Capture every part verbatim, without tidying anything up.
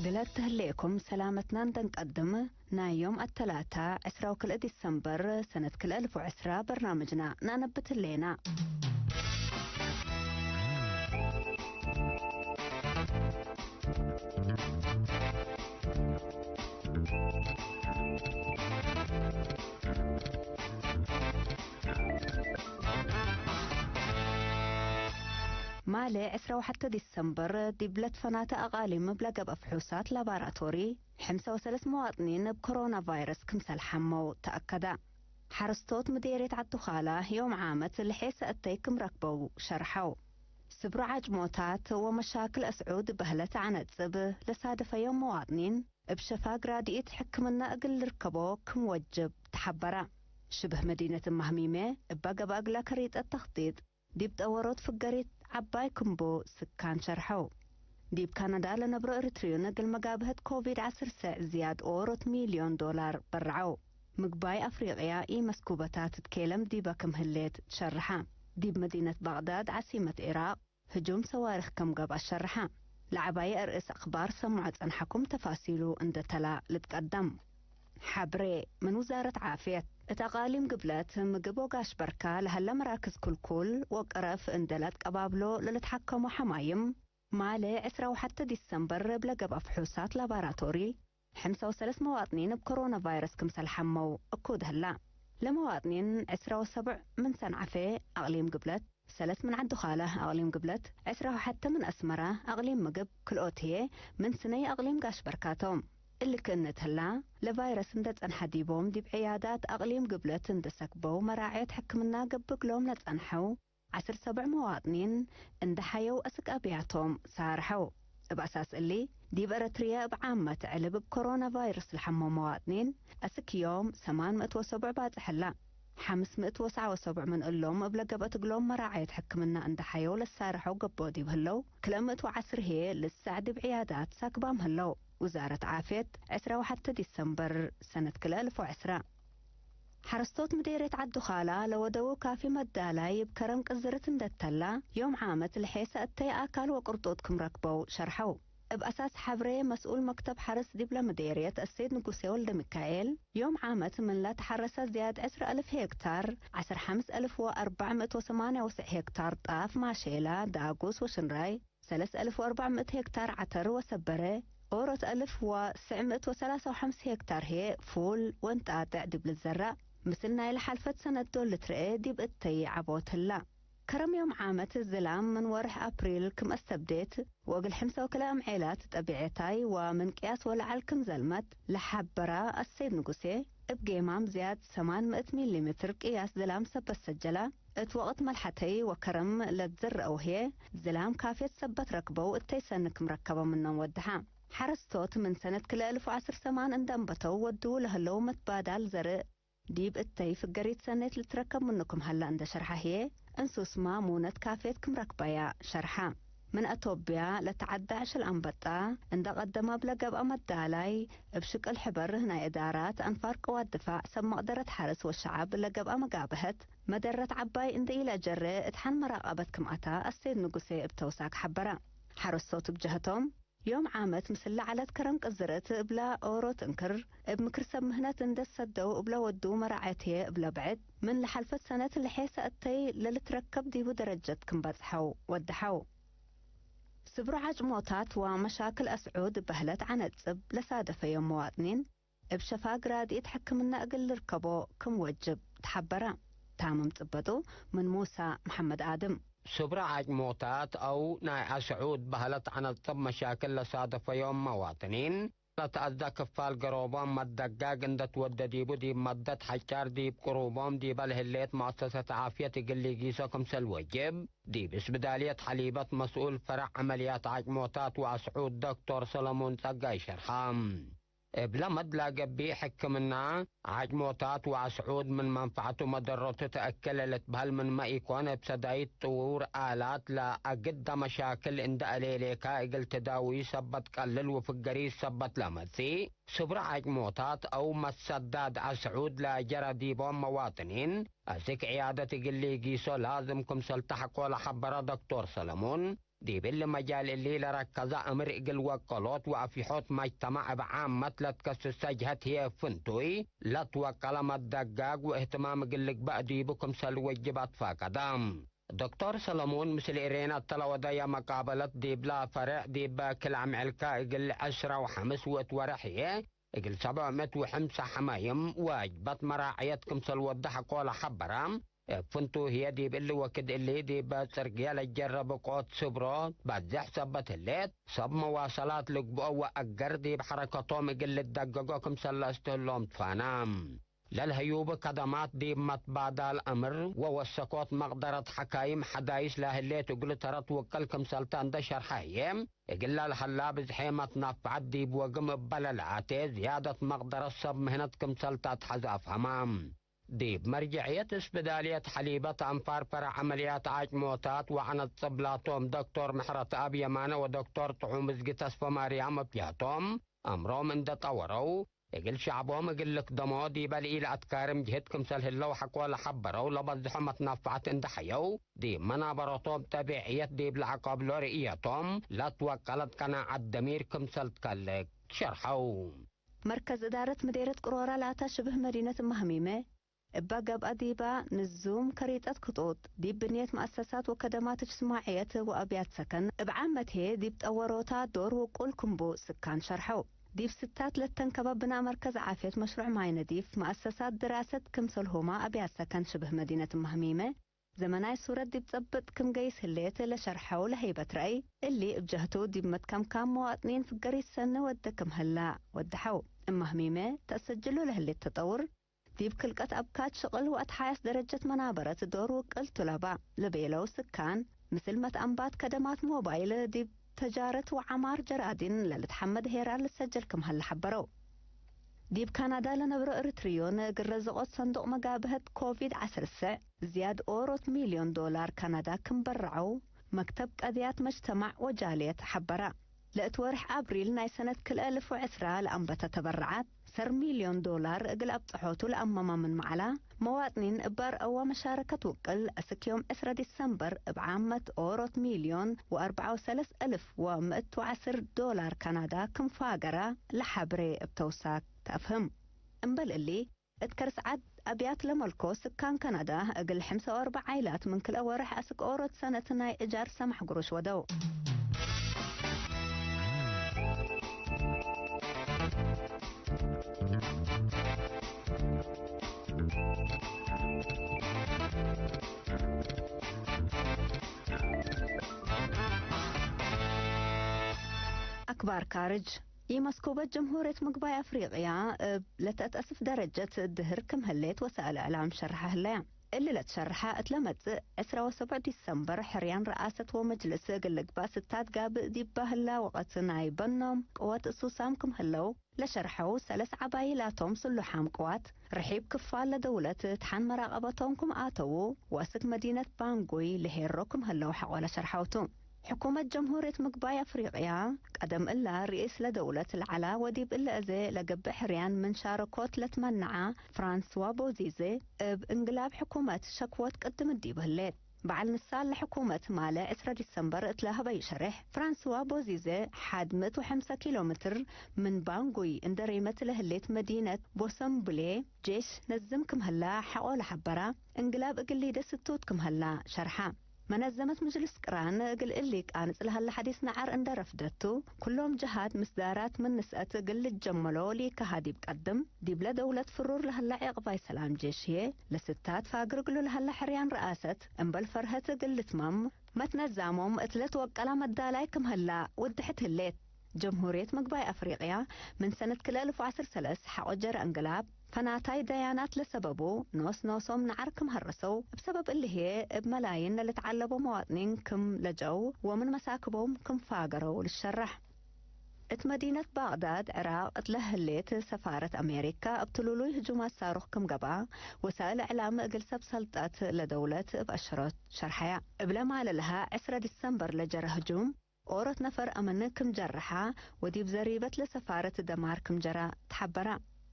እግለ እትህሌኩም ሰላመትና እንደንቀድም፣ ናይ ዮም አተላታ ዕስራ ወክልኤ ዲሰምበር ሰነት ክልኤ አልፍ ወዕስራ በርናምጅና ነአነብት ህሌና። ማሌ ዕስራ ወሐተ ዲሰምበር ዲብ ለትፈናተ አቃሊም እብ ለገብአ ፍሑሳት ላባራቶሪ፣ ሕምሳ ወሰለስ መዋጥኒን እብ ኮሮና ቫይረስ ክምሰል ሐመው ተአከደ። ሐረስቶት ምዴርየት ዐዲ ኻላ ዮም ዓመት ለሔሰ እተይ ክም ረክበው ሸርሐው። ስብሩ ዓጭሞታት ወመሻክል አስዑድ በህለት ዐነጽብ ለሳደፈዮም መዋጥኒን፣ እብ ሸፋግ ራድኢት ሕክምና እግል ልርከቦ ክም ወጅብ ተሐበረ። ሽብህ መዲነት እማህሚሜ እበ ገብአ እግለ ከሪጠት ተኽጢጥ ዲብ ጠወሮት ፍገሪት ዐባይ ክምቡ ስካን ሸርሐው። ዲብ ካናዳ ለነብሮ ኤሪትርዩን እግል መጋብሀት ኮቪድ ዐስር ሰዕ ዝያድ ኦሮት ሚልዮን ዶላር በርዐው። ምግባይ አፍሪቅያ ኢመስኩበታት ትኬለም ዲበ ክም ህሌት ትሸርሐ። ዲብ መዲነት ባቅዳድ ዓሲመት ዒራቅ ህጁም ሰዋሪክ ክም ገብአ ሸርሐ። ለዐባየ አርእስ አክባር ሰምዖ ጸንሐኩም፣ ተፋሲሉ እንዴ ተላ ልትቀደም። ሐብሬ ምን ውዛረት ዓፍየት፣ እት አቃሊም ግብለት ምግብ ወጋሽ በርካ ለሀለ መራክዝ ክልኩል ወቅረፍ እንዴ ለአትቀባብሎ ለልትሐከሞ ሐማይም፣ ማሌ ዕስራ ወሐተ ዲሰምበር እብ ለገብአ ፍሑሳት ላባራቶሪ፣ ሕምሳ ወሰለስ መዋጥኒን እብ ኮሮና ቫይረስ ክምሰል ሐመው እኩድ ህላ። ለመዋጥኒን ዕስራ ወሰብዕ ምን ሰንዓፌ አቅሊም ግብለት፣ ሰለስ ምን ዐዲ ኻለ አቅሊም ግብለት፣ ዕስራ ወሐተ ምን አስመረ አቅሊም ምግብ፣ ክልኦት ህዬ ምን ስነይ አቅሊም ጋሽ በርካቶም። እሊ ክእነት ህላ፣ ለቫይረስ እንዴ ጸንሐ ዲቦም ዲብ ዕያዳት አቅሊም ግብለት እንዴ ሰክበው መራዐየት ሕክምና ገብእ እግሎም ለጸንሐው፣ ዐስር ሰብዕ መዋጥኒን እንዴ ሐየው አስክ አብያቶም ሳርሐው። እብ አሳስ እሊ፣ ዲብ ኤረትርየ እብ ዓመት ዕልብ እብ ኮሮና ቫይረስ ለሐመው መዋጥኒን አስክ ዮም ሰማን ምእት ወሰብዕ ባጽሕ ህላ። ሐምስ ምእት ወሰዓ ወሰብዕ ምን እሎም እብ ለገብአት እግሎም መራዐየት ሕክምና እንዴ ሐየው ለሳርሐው ገብኦ ዲብ ህለው፣ ክልኤ ምእት ወዐስር ህዬ ልሰዕ ዲብ ዕያዳት ሳክባም ህለው። ውዛረት ዓፍየት፣ ዕስራ ወሐተ ዲሰምበር ሰነት ክልኤ አልፍ ወዕስራ። ሐረስቶት ምዴርየት ዐዲ ኻላ ለወደዉ ካፊ መዳላይ እብ ከረም ቅዝርት እንዴ ተላ፣ ዮም ዓመት ለሔሰ እተይ አካል ወቅርጡጥ ክም ረክበው ሸርሐው። እብ አሳስ ሐብሬ መስኡል መክተብ ሐርስ ዲብለ ምዴርየት አሰይድ ንጉሴ ወልደሚካኤል፣ ዮም ዓመት ምን ለተሐረሰ ዝያድ ዕስር አልፍ ሄክታር፣ ዐስር ሐምስ አልፍ ወአርበዕ ምእት ወሰማንያ ወሰዕ ሄክታር ጣፍ፣ ማሼላ፣ ዳጉስ ወሽንራይ፣ ሰለስ አልፍ ወአርበዕ ምእት ሄክታር ዐተር ወሰበረ፣ ኦሮት አልፍ ወስዕ ምእት ወሰላሳ ወሐምስ ሄክታር ህዬ ፉል ወእንጣጥዕ ዲብ ልትዘረእ፣ ምስል ናይ ለሓልፈት ሰነት ዶል ልትረኤ ዲብ እተይ ዐቦት ህላ። ከረም ዮም ዓመት ዝላም ምን ወርሕ አፕሪል ክም አስተብዴት፣ ወእግል ሕምሰ ወክልኤ አምዔላት ጠቢዐታይ ወምን ቅያስ ወለዐል ክም ዘልመት ለሐበራ አሰይድ ንጉሴ፣ እብ ጌማም ዝያድ ሰማን ምእት ሚሊ ሜትር ቅያስ ዝላም ሰበት ሰጀላ፣ እት ወቅት መልሐተይ ወከረም ለትዘረአው ህዬ፣ ዝላም ካፍየት ሰበት ረክበው እተይ ሰኒ ክም ረከበ ምኖም ወደሐ። ሐረስቶት ምን ሰነት ክልኤ አልፍ ወዐስር ሰማን እንዴ አንበተው ወድዉ ለህለው መትባዳል ዘርእ፣ ዲብ እተይ ፍገሪት ሰኔት ልትረከብ ምኑ ክም ሀላ እንዴ ሸርሐ ህዬ፣ እንሱስማ ሙነት ካፍየት ክም ረክበያ ሸርሐ። ምን አቶብያ ለተዐደ ዕሽል አንበጣ እንዴ ቀደመ እብ ለገብአ መዳላይ፣ እብ ሽቅል ሕበር ናይ እዳራት አንፋር ቅዋት ድፋዕ ሰብ መቅደረት ሐርስ ወሸዐብ ለገብአ መጋብሀት፣ መደረት ዐባይ እንዴ ኢለአጀሬ እት ሐን መራቀበት ክም አታ አሰይድ ንጉሴ እብ ተውሳክ ሐበረ። ሐረስቶት እብ ጀህቶም፣ ዮም ዓመት ምስል ለዐለት ከረም ቅዝረት እብላ ኦሮት እንክር፣ እብ ምክር ሰብ ምህነት እንዴ ሰደው እብለ ወዱ መራዐት ህዬ እብለ ብዕድ፣ ምን ለሐልፈት ሰነት ለሔሰ እተይ ለልትረከብ ዲቡ ደረጀት ክም በጽሐው ወደሐው። ስብሩ ዓጭሞታት ወመሻክል አስዑድ በህለት ዐነጽብ ለሳደፈዮም መዋጥኒን፣ እብ ሸፋግ ራድኢት ሕክምና እግል ልርከቦ ክም ወጅብ ተሐበረ። ታምም ጽበጡ ምን ሙሳ መሐመድ አድም። ስብረ ዓጭሞታት አው ናይ አስዑድ በህለት ዐነጽብ መሻክል ለሳደፈዮም መዋጥኒን፣ ለተአዘ ክፋል ገሮቦም መደጋግ እንዴ ትወዴ ዲቡ ዲብ መደት ሐጫር ዲብ ቅሩቦም ዲበ ለህሌት መአሰሰት ዓፍየት እግል ሊጊሶ ክምሰል ወጅብ፣ ዲብ እስብዳልየት ሐሊበት መስኡል ፈረዕ ዐመልያት ዓጭሞታት ወአስዑድ ዶክቶር ሰለሙን ጸጋይ ሸርሐ። እብለ መድላ ገብእ ሕክምና፣ ዓጭሞታት ወአስዑድ ምን መንፈዐቱ መደረቱ ተአከለ ልትበህል ምንመ ኢኮን፣ እብ ሰዳይት ጥዉር አላት ለአግደ መሻክል እንደ አሌሌካ እግል ትዳዊ ሰበት ቀልል ወፍገሪት ሰበት ለመጽእ፣ ስብረ ዓጭሞታት አው መሰዳድ አስዑድ ለአጀረ ዲቦም መዋጥኒን፣ አስክ ዕያደት እግል ሊጊሶ ላዝም ክምሰል ተሐቆ ለሐበረ ዶክቶር ሰለሙን፣ ዲብ እሊ መጃል እሊ ለረከዘ አምር እግል ወቀሎት ወአፊሖት መጅተማዕ እብ ዓመት ለትከስሰ ጅሀት ህዬ እብ ፍንቱይ ለትወቀለ መደጋግ ወእህትማም እግል ልግበእ ዲቡ ክምሰል ወጅብ አትፋቀደ። ዶክቶር ሰለሞን ምስል ኤሬና እተ ለወደየ መቃበለት ዲብላ ፈሬዕ ዲብ ክል አምዕልከ እግል ዐስራ ወሐምስ ውእት ወሬሕ ህዬ እግል ሰብዕ ምእት ወሐምሳ ሐማይም ወጅበት መራዕየት ክምሰል ወደ ሐቆ ለሐበረ። እብ ፍንቱ ህዬ ዲብ እሊ ወክድ እሊ ዲብ ጽርግየ ለጀረብ ቆት ስብሮ በዜሕ ሰበት ህሌት፣ ሰብ መዋሰላት ልግብኦ ወአገር ዲብ ሐረከቶም እግል ልደገጎ ክምሰል ለአስትህሎም ትፋነ። ለልህዩብ ከደማት ዲብ መትባዳል አምር ወወሰኮት መቅደረት ሐካይም ሐዳይስ ለህሌት እግሉ ተረት ውቅል ክምሰልተ እንደ ሸርሐ ህዬ፣ እግለ ለሀላ ብዝሔ መትናፍዐት ዲብ ወግም እበ ለለአቴ ዝያደት መቅደረት ሰብ ምህነት ክምሰልተ አትሐዝ አፍሀመ። ዲብ መርጀዕየት እስብዳልየት ሐሊበት አንፋር ፈረዕ ዐመልያት ዓጭ ሞታት ወዐነት ጽብላቶም ዶክቶር ምሕረተአብ የማነ ወዶክቶር ጥዑም እዝጊ ተስፈማርያም እብያቶም አምሮም እንደ ጠወረው፣ እግል ሸዕቦም እግል ልክደሞ ዲበ ለኢለአትካርም ጅህድ ክምሰል ህለው ሐቆ ለሐበረው፣ ለበዝሖ መትናፍዐት እንደ ሐየው፣ ዲብ መናበረቶም ጠቢዕየት ዲብ ለአቀብሎ ርእየቶም ለትወቀለት ቀናዐት ደሚር ክምሰል ትከልቅ ሸርሐው። መርከዝ እዳረት ምዴረት ቅሮራ ላታ ሽብህ መዲነት እመ ሀሚመ እበ ገብአ፣ ዲባ ንዙም ከሪጠት ክጡጥ፣ ዲብ ብንየት መአሰሳት ወከደማት እጅትማዕየት ወአብያት ሰከን እብ ዓመት ህዬ ዲብ ጠወሮታ ዶር ውቁል ክም ቡ ስካን ሸርሐው። ዲብ ስታት ለተንከበ ብናእ መርከዝ ዓፍየት፣ መሽሩዕ ማይ ነዲፍ፣ መአሰሳት ድራሰት ክምሰልሁመ አብያት ሰከን ሽብህ መዲነት እመ ሀሚመ ዘመናይ ሱረት ዲብ ጸብጥ ክም ገይስ ህሌት ለሸርሐው ለሀይበት ረአይ፣ እሊ እብ ጀህቱ ዲብ መትከምካም መዋጥኒን ፍገሪት ሰኒ ወደ ክም ህላ ወደሐው። እመ ህሚመ ተአሰጅሎ ለህሌት ተጠውር፣ ዲብ ክልቀት አብካት ሽቅል ወአትሓያስ ደረጀት መናበረት ዶር ውቅል ቱ ለባ ለቤለው ስካን፣ ምስል መትአንባት ከደማት ሞባይል ዲብ ተጃረት ወዐማር ጀራዲን ለልትሐመድ ሄራር ልትሰጀል ክም ሀለ ሐበረው። ዲብ ካናዳ ለነብሮ ኤሪትርዮን እግል ረዝቆት ሰንዱቅ መጋብሀት ኮቪድ ዐስር ስዕ ዝያድ ኦሮት ሚልዮን ዶላር ካናዳ ክም በረዐው መክተብ ቀድያት መጅተማዕ ወጃልየት ሐበረ። ለእት ወርሕ አብሪል ናይ ሰነት ክልኤ እልፍ ወዕስራ ለአንበተ ተበረዓት ሰር ሚልዮን ዶላር እግል አብጽሖቱ ለአመመ ምን መዓላ፣ መዋጥኒን እበ አርአወ መሻረከት ውቅል፣ አስክ ዮም ዕስራ ዲሰምበር እብ ዓመት ኦሮት ሚልዮን ወአርበዓ ወሰለስ እልፍ ወምእት ወዐስር ዶላር ካናዳ ክም ፋገረ ለሐብሬ እብ ተውሳክ ተአፍህም። እምበል እሊ፣ እት ከርስ ዐድ አብያት ለመልኮ ስካን ካናዳ፣ እግል ሐምሳ ወአርበዕ ዓይላት ምን ክልኤ ወርሕ አስክ ኦሮት ሰነት ናይ እጃር ሰማሕ ግሩሽ ወደው። አክባር ካርጅ። ኢመስኩበት ጀምሁርየት ምግባይ አፍሪቅያ እብ ለተአትአስፍ ደረጀት ድህር ክም ህሌት ወሳእል እዕላም ሸርሐ ህለያ። እሊ ለትሸርሐ እት ለመጽእ ዕስራ ወሰብዕ ዲሰምበር ሕርያን ረአሰት ወመጅልስ እግል ልግባእ ስታት ጋብእ ዲብ ባህላ ወቀት ናይ በኖም ቅወት እሱሳም ክም ህለው ለሸርሐው ሰለስ ዐባይ ላቶም ስሉሓም ቅዋት ርሒብ ክፋል ለደውለት ተሓን መራቀበቶም ክም አተዉ ወአስክ መዲነት ባንጉይ ለሄሮ ክም ህለው ሐቆለ ሸርሐውቱ። ሕኩመት ጀምሁርየት ምግባይ አፍሪቅያ፣ ቀደም እላ ርኢስ ለደውለት ለዐላ ወዲብ እለ አዜ ለገብእ ሕርያን ምን ሻረኮት ለትመነዐ ፍራንስዋ ቦዚዜ፣ እብ እንግላብ ሕኩመት ሸክወት ቅድም ዲብ ህሌት። በዐል ንሳል ለሕኩመት ማለ ዕስራ ዲሰምበር እት ለሀበዩ ሸሬሕ፣ ፍራንስዋ ቦዚዜ ሐድ ምእት ወሐምሳ ኪሎ ሜትር ምን ባንጉይ እንደ ሬመት ለህሌት መዲነት ቦሰምብሌ ጄሽ ነዝም ክም ህላ ሐቆ ለሐበራ፣ እንግላብ እግል ሊደ ስቱት ክም ህላ ሸርሐ። መነዘመት ምጅልስ ቅራን እግል እሊ ቃንጽ ለሀለ ሐዲስ ነዐር እንደ ረፍደቱ፣ ኩሎም ጀሃት ምስዳራት ምን ንስአት እግል ልጀመሎ ሊከሃ ዲብ ቀድም፣ ዲብለ ደውለት ፍሩር ለሀለ ዔቅባይ ሰላም ጄሽ ህዬ፣ ለስታት ፋግር እግሉ ለሀለ ሕርያን ረአሰት፣ እምበል ፈርሀት እግል ልትመም፣ መትነዛሞም እት ለትወቀላ መዳላይ ክም ህላ ውድሕት ህሌት። ጀምሁርየት ምግባይ አፍሪቅያ ምን ሰነት ክልኤ እልፍ ወዐስር ሰለስ ሐቆ ጀረ እንግላብ፣ ፈናታይ ደያናት ለሰበቡ ኖስ ኖሶም ነዐር ክም ሀረሰው፣ እብ ሰበብ እሊ ህዬ እብ መላይን ለልትዐለቦ መዋጥኒን ክም ለጀው ወምን መሳክቦም ክም ፋገረው ልሸራሕ። እት መዲነት ባግዳድ ዕራቅ እት ለህሌት ሰፋረት አሜሪካ እብ ትሉሉይ ህጁማት ሳሩክ ክም ገብአ፣ ወሳእል እዕላም እግል ሰብ ሰልጠት ለደውለት እብ አሸሮት ሸርሐያ። እብለ ማለ ለሀ ዕስራ ዲሰምበር ለጀረ ህጁም፣ ኦሮት ነፈር አምን ክም ጀረሐ ወዲብ ዘሪበት ለሰፋረት ደማር ክም ጀረ ተሐበረ።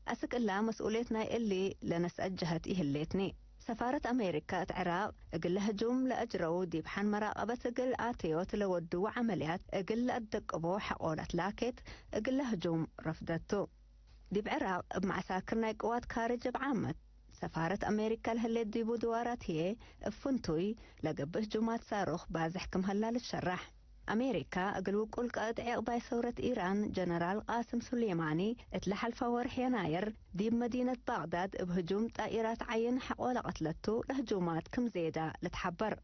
አስክ እላ መስኡልየት ናይ እሊ ለነስአት ጀሀት ኢህሌትኒ። ሰፋረት አሜሪካ እት ዕራቅ እግለ ህጁም ለአጅረው ዲብ ሐን መራቀበት እግል አተዮት ለወድው ዐመልያት እግል ለአደቅቦ ሐቆ ለትላኬት እግለ ህጁም ረፍደቱ። ዲብ ዕራቅ እብ መዐሳክር ናይ ቅዋት ካርጅ እብ ዓመት ሰፋረት አሜሪካ ለህሌት ዲቡ ድዋራት ህዬ እብ ፍንቱይ ለገብእ ህጁማት ሳሩክ ባዝሕ ክም ሀላ ልትሸራሕ። አሜሪካ እግል ውቁል ቃእድ ዔቅባይ ሰውረት ኢራን ጀነራል ቃስም ሱሌማኒ እት ለሐልፈ ወርሕ የናየር ዲብ መዲነት ባግዳድ እብ ህጁም ጣኢራት ዐይን ሐቆ ለቀትለቱ ለህጁማት ክም ዜዳ ልትሐበር።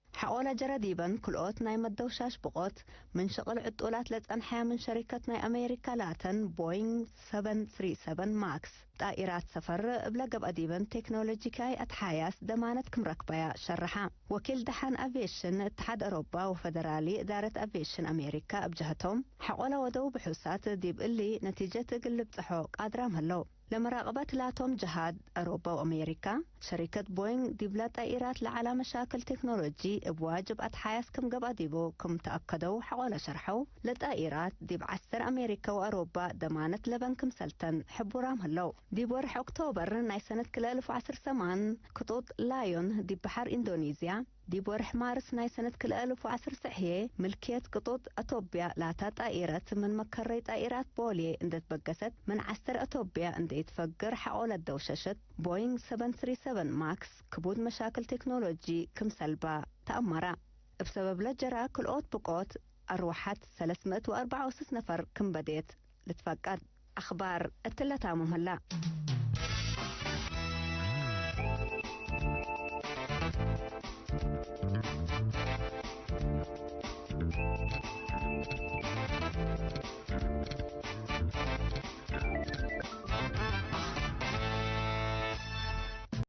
ሐቆለ ጀረ ዲበን ክልኦት ናይ መደውሻሽ ብቆት ምን ሽቅል ዕጡላት ለጸንሐያ ምን ሸሪከት ናይ አሜሪካ ላተን ቦይንግ ሰቨን ስሪ ሰቨን ማክስ ጣኢራት ሰፈር እብለ ገብአ ዲበን ቴክኖሎጂካይ አትሓያስ ደማነት ክም ረክበያ ሸርሐ። ወኪል ደሓን አቪዬሽን እትሓድ አሮባ ወፈደራሊ እዳረት አቪዬሽን አሜሪካ እብ ጀሀቶም፣ ሐቆለ ወደው ብሑሳት ዲብ እሊ ነቲጀት እግል ልብጽሖ ቃድራም ህለው። ለመራቀበት ላቶም ጀሃት አሮባ ወአሜሪካ፣ ሸሪከት ቦይንግ ዲብለ ጣኢራት ለዐላ መሻክል ቴክኖሎጂ እብ ዋጅብ አትሓያስ ክም ገብአ ዲቡ ክም ተአከደው ሐቆለ ሸርሐው። ለጣኢራት ዲብ ዐስተር አሜሪካ ወአሮባ ደማነት ለበን ክምሰልተን ሕቡራም ህለው። ዲብ ወርሕ ኦክቶበር ናይ ሰነት ክልኤ እልፍ ወዐስር ሰማን፣ ክጡጥ ላዮን ዲብ በሐር ኢንዶኒዝያ፣ ዲብ ወርሕ ማርስ ናይ ሰነት ክልኤ እልፍ ወዐስር ሰዕ ህዬ፣ ምልክየት ክጡጥ አቶብያ ላታ ጣኢረት ምን መከረይ ጣኢራት ቦልዬ እንዴ ትበገሰት፣ ምን ዐስተር አቶብያ እንዴ ኢትፈግር ሐቆ ለደውሸሸት ቦይንግ ሰቨን ስሪ ሰቨን ማክስ ክቡድ መሻክል ቴክኖሎጂ ክምሰልባ ተአመረ። እብ ሰበብለ ጀራ ክልኦት ብቆት አርወሐት ሰለስ ምእት ወአርበዕ ወስስ ነፈር ክም በዴት ልትፈቀድ። አኽባር እትለ ታምም ህላ።